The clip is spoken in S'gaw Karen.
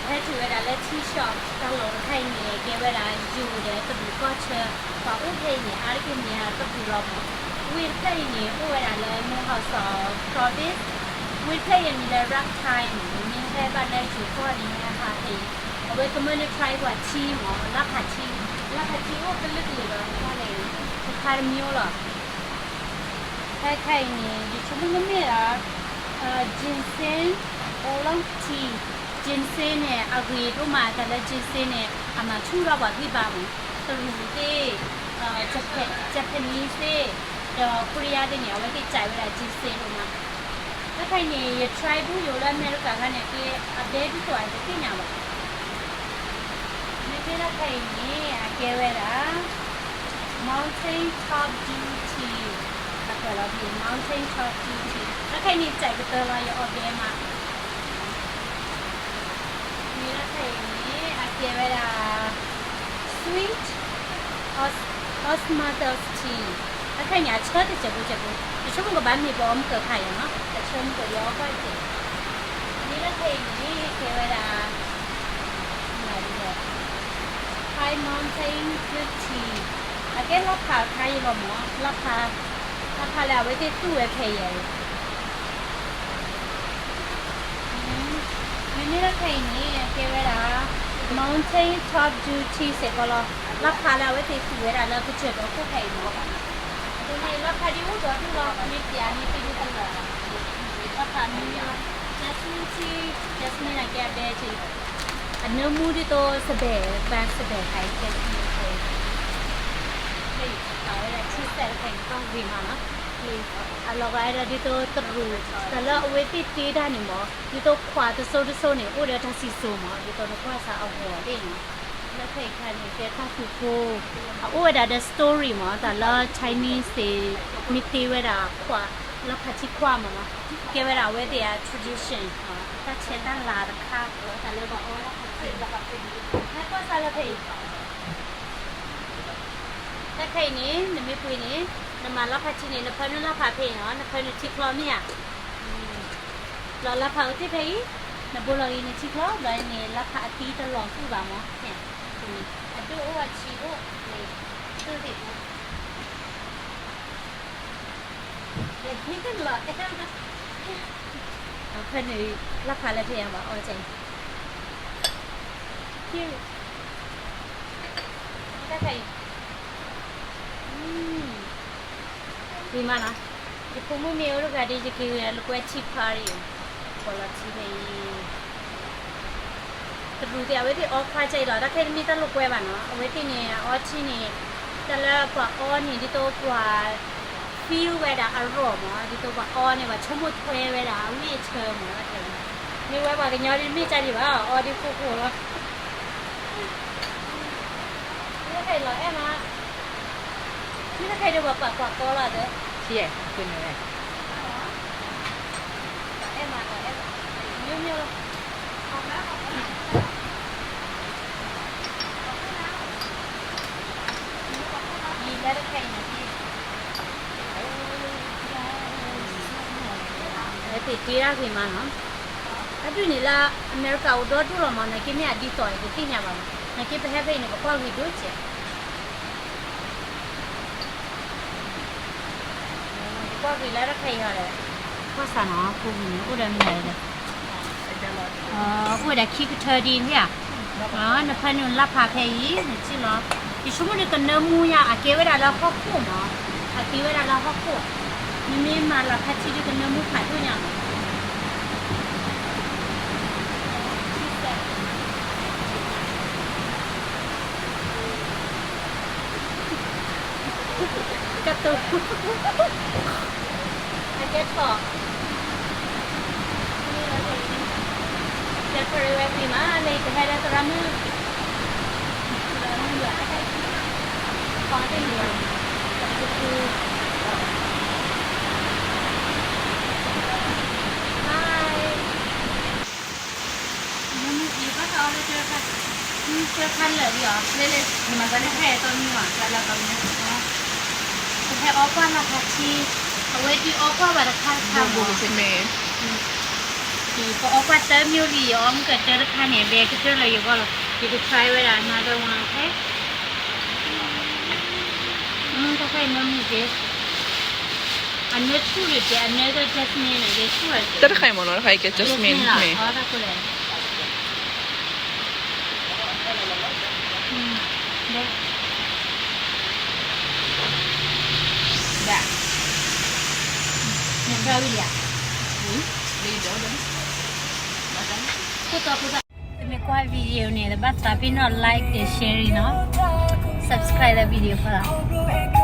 ဟဲတုၤဝဲဒၣ်လၢ tea shop တၢ်လီၢ်တခါအံၤန့ၣ် ကဲဝဲဒၣ်ယိၤဒီးတရူးကီၢ်ဆၢ, ပှၤအိၣ်ဖဲအံၤန့ၣ် အါတက့ၢ်န့ၣ်တရူးလီၤမး. ဝ့ၢ်တဖျၢၣ်အံၤန့ၣ် အိၣ်ဝဲဒၣ်လၢ Mohasol province, ဝ့ၢ်တဖျၢၣ်အံၤမံၤလၢ Rakhine, မ့ၢ်ဟဲဘၣ်လၢယိၤကီၢ်န့ၣ် ဟဲဟးဖဲအံၤ, အဝဲကမၢန try ပှၤ tea မး, လၢဖး tea, လၢဖး tea အိၣ်ကလုာ်ကလုာ်လီၤ, တခါတမံၤလီၤ. ခဲခဲအံၤန့ၣ် ယဆိကမိၣ်မ့ၢ်ဒၣ် ginseng oolong tea, ginseng န့ၣ် အဂ့ၤဒိၣ်မး, တၢ်လၢ ginseng န့ၣ် အမၤဆူၣ်ထီၣ်ပှၤဂံၢ်ဘါမး, တရူးသ့ၣ်, Japanese သ့ၣ်, ဒီး Korea သ့ၣ်န့ၣ် အဝဲသ့ၣ်စံးဝဲဒၣ် ginseng ဒိၣ်မး. တၢ်ခဲအံၤန့ၣ် ယ try ဘူးယိၤလၢအမဲရကၤခါန့ၣ် က့အဘဲဒ်သိးအတသ့ၣ်ညါဘၣ်. မ့မ့ၢ်တၢ်ခဲအံၤန့ၣ် အကဲဝဲဒၣ် mountain top dew tea, အကဲလီၤ mountain top dew tea, တၢ်ခဲအံၤန့ၣ် စံးကတၢၢ်လီၤ ယ order မး. မ့ၢ်တၢ်ခဲအံၤန့ၣ် အကဲဝဲဒၣ် sweet Os- osmanthus tea, တၢ်ခဲအံၤန့ၣ် အဆၢတစဲးဖိစဲးဖိ, ယဆိကမိၣ်ကဘၣ်မ့ၢ်ပအီမုၢ်ကၢခါအံၤနီၤ, အဆၢမုၢ်ကၢယအီကွၢ်တစဲး. မ့ၢ်တၢ်ခဲအံၤန့ၣ် ကဲဝဲဒၣ် High mountain good tea, အကဲလီၣ်ဖးတခါအံၤလီၤမး, လီၣ်ဖး, လီၣ်ဖးလၢအဝဲသ့ၣ်သူၣ်ဝဲဖဲအံၤအံၤ. မ့မ့ၢ်တၢ်ခဲအံၤန့ၣ် အကဲဝဲဒၣ် mountain top dew tea စ့ၢ်ကီးလီၤ, လီၣ်ဖးလၢအဝဲသ့ၣ်သူၣ်ဝဲဒၣ်လၢကစၢၢ်ဒီခိၣ်ဖဲအံၤမး. အဃိန့ၣ် လီၣ်ဖးဒ်အိၣ်ဒီးဒူၣ်လီၤ, မ့ၢ်ပျးမ့ၢ်သ့ဒ်သိးလီၤ, လီၣ်ဖးမ့ၢ် jasmine tea, jasmine အကဲအဘဲက့ၤ အနၢမူဒ်သိးစဘဲၣ်, ပၢ်စဘဲၣ်ခါအံၤ jasmine ခါအံၤ, ပာ်ဝဲဒၣ် tea set တခါအံၤ ကီၢ်ဂ့ၤမးနီၤ, အလီၤဂာ်ဝဲဒၣ်ဒ်သိးတရူး, တၢ်လၢအဝဲသ့ၣ်တ့တၢ်န့ၣ်မး, ဒ်သိးခွးတစိၤတစိၤန့ၣ် အိၣ်ဒီးတၢ်စံၣ်စိၤမး, ဒ်သိးနကွၢ်စးအဂီၤသ့ၣ်န့ၣ်, လၢဖဲအံၤခါန့ၣ် ကဲတၢ်သူၣ်ဖိ, အအိၣ်ဝဲဒၣ်ဒီး story မး, တၢ်လၢ Chinese သ့ၣ် မ့ၢ်တ့ဝဲဒၣ်ခွး, လီၣ်ဖးထံခွးမးနီၤ, ကဲဝဲဒၣ်အဝဲသ့ၣ်အ tradition, တၢ်ဆဲးတၢ်လၤတခါ, တၢ်လၢပှၤအီလီၣ်ဖးထံ, နကွၢ်စးလၢဖဲအံၤ, တၢ်ခဲအံၤန့ၣ် နမ့ၢ်ပှ့ၤန့ၣ်, နမၤလီၣ်ဖးထံန့ၣ် နဖၢနုာ်လီၣ်ဖးဖဲအံၤနီၤ, နဖၢနုာ်ထံချီမ့ၢ်ဧါ, ဘျီလီၣ်ဖးအိၣ်တ့ၢ်ဖဲအံၤ, နဘိလီၤဂ့ၤန့ၣ်ထံချီ, ဘျီန့ၣ် လီၣ်ဖးအသံတလီၤသူၣ်ဘၣ်မး, အဒိၣ်အိၣ်အဆံးအိၣ်, သူၣ်သ့ၣ်အိၣ်, ဖၢနုာ်လီၣ်ဖးလၢဖဲအံၤဘၣ်အီၣ်ကဲအံၤ, တၢ်ခဲအံၤ ဝံၤမးနီၤ, ယဖိမုၣ်မ့ၢ်အိၣ်တဂၤဒီး ယက့ၤလိာ်ကွဲထံခွါအံၤ, ပှၤလီၤထံဖဲအံၤ, တရူးသ့ၣ် အဝဲသ့ၣ်အီခွါကဲအံၤလီၤ, တၢ်ခဲအံၤတမ့ၢ်တၢ်လိာ်ကွဲဘၣ်နီၤ, အဝဲသ့ၣ်န့ၣ် အအီထံန့ၣ်, တၢ်လၢပှၤအီန့ၣ် ဒ်သိးပှၤ feel ဝဲဒၣ်အရီၣ်မး, ဒ်သိးပှၤအီန့ၣ် ပှၤဆိကမိၣ်ထွဲဝဲဒၣ်အဝံၣ်အဆၢမး, တၢ်ခဲအံၤ, မ့ၢ်ဝဲပှၤကညီဒ်တမ့ၢ်ကဲဒံးဘၣ်, အီဒ်ဃိဃိလီၤ. မ့ၢ်တၢ်ခဲအံၤလီၤအဲၣ်မး, မ့ၢ်တၢ်ခဲအံၤဒီးပှၤပာ်ကွၢ်ကီလီၤသၢ, လီၤအဲၣ်မးလီၤအဲၣ်မး, မျိုးမျိုးလီၤ. ယံၤလၢတခဲအံၤန့ၣ်, အဝဲသ့ၣ်တ့တၢ်ဂ့ၤမးနီၤ, အဒုးန့ၣ်လၢအမဲရကၤအိၣ်ဒီဒူၣ်လီၤမး, နာ်က့မ့ၢ်အဒ်သိးအံၤတသ့ၣ်ညါဘၣ်မး, နာ်က့ပဟဲဖဲအံၤန့ၣ် ပကွၢ်ဂ့ၤဒိၣ်ကဲး ကွၢ်ဂ့ၤလၢတၢ်ခဲအံၤဒီး, ကွၢ်စးနီၤ ဖိဂ့ၤန့ၣ် အိၣ်ဒီးမနုၤလဲၣ်, အိၣ်ဝဲဒၣ်ခံကထၢဒ်န့ၣ်ဧါ, နဖၢနုာ်လီၣ်ဖးဖဲအံၤ နထံၣ်လီၤ, ယဆိကမိၣ်ဒ်ကနၢမူညါ အကဲဝဲဒၣ်လၢဟီၣ်ခိၣ်မး, အကဲဝဲဒၣ်လၢဟီၣ်ခိၣ်, မ့မ့ၢ်မၤလီၤဖးထံဒ်ကနၢမူဖးဒိၣ်ညါမး ကတိၤ, အကဲထီၣ်, ကဲထီၣ်ဝဲသ့ၣ်မး လၢယကဟဲလၢသရၣ်မုၣ်, သရၣ်မုၣ်ယွၤ, ပှၤသ့ၣ်မုၣ်ယွၤ, ယကသူ Hi. နမ့ၢ်ဘၣ်ဃးအီၤလၢတၢ်ခါ, တၢ်ခါလၢာ်လံအီၤ, လၢလၢ နမၤသးလၢဟဲတီနွံမး, တၢ်လၢတီနွံ, ပဟဲအီကွၢ်လီၣ်ဖးထံ, အဝဲသ့ၣ်အီကွၢ်ဘၣ်တခါတခါမး, ဘိဘိကစ့မဲ, ပအီကွၢ်တၢမ့ၢ်လံ ယအီမ့ၢ်ကတၢတခါန့ၣ် ဘဲကတၢၢ်လၢယဂီၢ်လီၤ. ယက try ဝဲဒၣ် another one, okay? တၢ်တခါအံၤမ့ၢ်မုာ်က့, အနၢဆူၣ်ဒံးက့, အနၢက jasmine န့ၣ် ကဆူၣ်ဝဲ, တၢ်တခါအံၤမ့ၢ်နီၤ တခါအံၤက jasmine မ့ၢ် တမ့ၢ်ကွၢ် video န့ၣ် တဘၣ်သးပ့ၤနီၣ် like ဒီး share နီၤ, subscribe လၢ video ဖီလာ်.